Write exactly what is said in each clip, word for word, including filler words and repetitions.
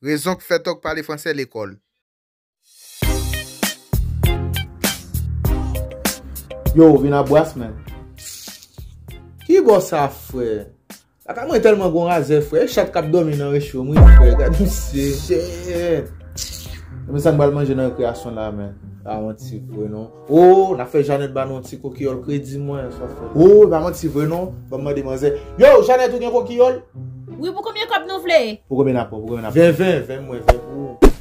Rezon k fè Tòg pale fransè lekòl. Yo, vin a bras, man. Ki bò sa, frè? Lakay mwen tèlman gon razè, frè. E chat k ap dòmi nan recho m, wi, frè. Gad misye. Shit. Men sa n pral manje nan rekreyasyon la, man? Pa manti vre, non. O, n ap fè Janèt ba nou yon ti kokiyòl kredi, mwen, sa fè. O, pa manti vre, non. Ban m mande manzè. Yo, Janèt, ou gen kokiyòl? Wi, pou konbyen kòb nou vle? Pou konbyen n ap pran? Pou konbyen n ap pran? Ven, ven, ven mwen, ven pou ou.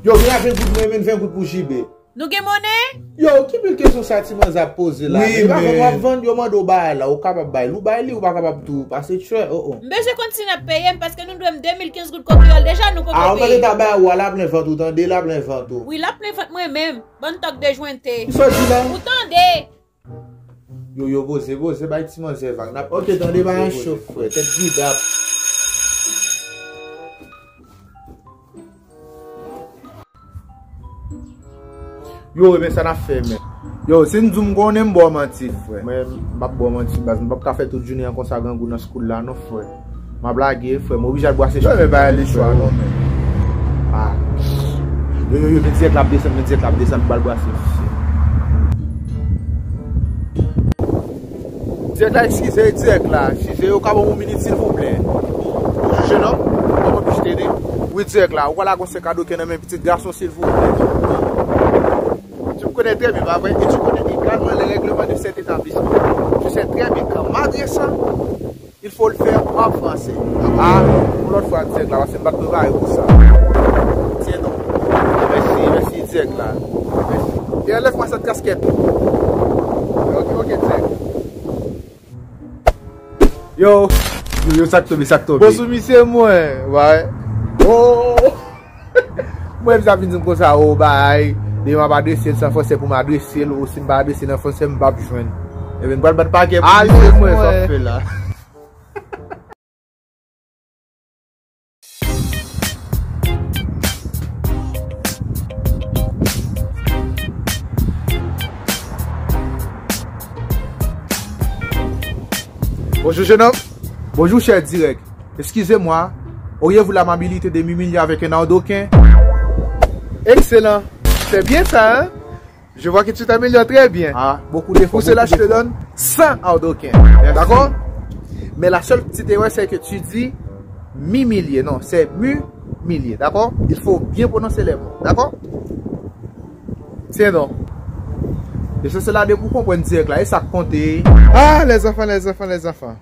Yo, vin a ven goud mwen, men ven goud pou J B. Nou gen monnen? Yo, ki pil kesyon sa ti manzè ap poze la? Wi, men pa men w ap vann, yo mande w bagay la, ou kapab bay li, ou bay li, ou pa kapab tou pase tchwè, o, o. M bezwen konn si n ap peye m, paske nou dwe m de mil kenz goud kokiyòl deja, nou poko peye. A, ou tande ta bay ou a, l a plen vant ou, tande, l a plen vant ou. Wi, l ap plen vant mwen menm, bann tòg dejwente. Kisa w di la? Ou tande? Yo, yo, poze, poze, bay ti manzè vag. N ap, ok, tande, bay an cho, frè, tèt gidap. Yo, ebyen, sa n ap fè, men. Yo, si n di w m konnen, m ba w manti, frè. Mwen, m p ap ba w manti, baz. M p ap ka fè tout jounen an konsa grangou nan school la, non, frè. M ap lage, frè. M oblije al bwase chou. Yo, men pa ale chwa, non, men. Ah. Yo, yo, yo, men dirèk la ap desann, men dirèk la ap desann, m pral bwase. Dirèk la, eskize, dirèk la. Eskize, yo ka ban m yon minit, silvouplè. Jenòm, kòman pije tede? Wi, dirèk la. Ou ka lage yon sèk a doken nan men pitit gason, silvouplè. Tu me connais très bien, pas vrai? Et tu connais également les règlements de cet établissement. Tu sais très bien qu'en m'adressant, il faut le faire en français. Ah, yon lòt fwa, dirèk la, paske m pa t prepare pou sa. Tiens donc. Mèsi, mèsi, dirèk la. Mèsi. Et enlève-moi cette casquette. Ok, ok, dirèk. Yo. Yo, yo, sa k tonbe, sa k tonbe. Bon, sou misye mwen, wè. Oh! Mwen, misye ap vin di m konsa, oh, bay, demen m ap adrese l san fransè pou m adrese l, ou si m pa adrese l an fransè, m p ap jwenn. Ebyen, m pral bat pakè pou misye, mwen, sa w ap fè la. Bonjour, jeune homme. Bonjour, cher direct. Excusez-moi, auriez-vous l'amabilité de m'humilier avec un ardoquin? Excellent. C'est bien ça, hein? Je vois que tu t'améliores très bien. Ah, beaucoup d'efforts. Pour cela, je te donne cent ardoquins. Merci. D'accord? Mais la seule petite erreur, c'est que tu dis m'humilier. Non, c'est m'humilier. D'accord? Il faut bien prononcer les mots. D'accord? Tiens donc. E se sela de pou konprann dirèk la. E sa k konte. Ah, les enfants, les enfants, les enfants.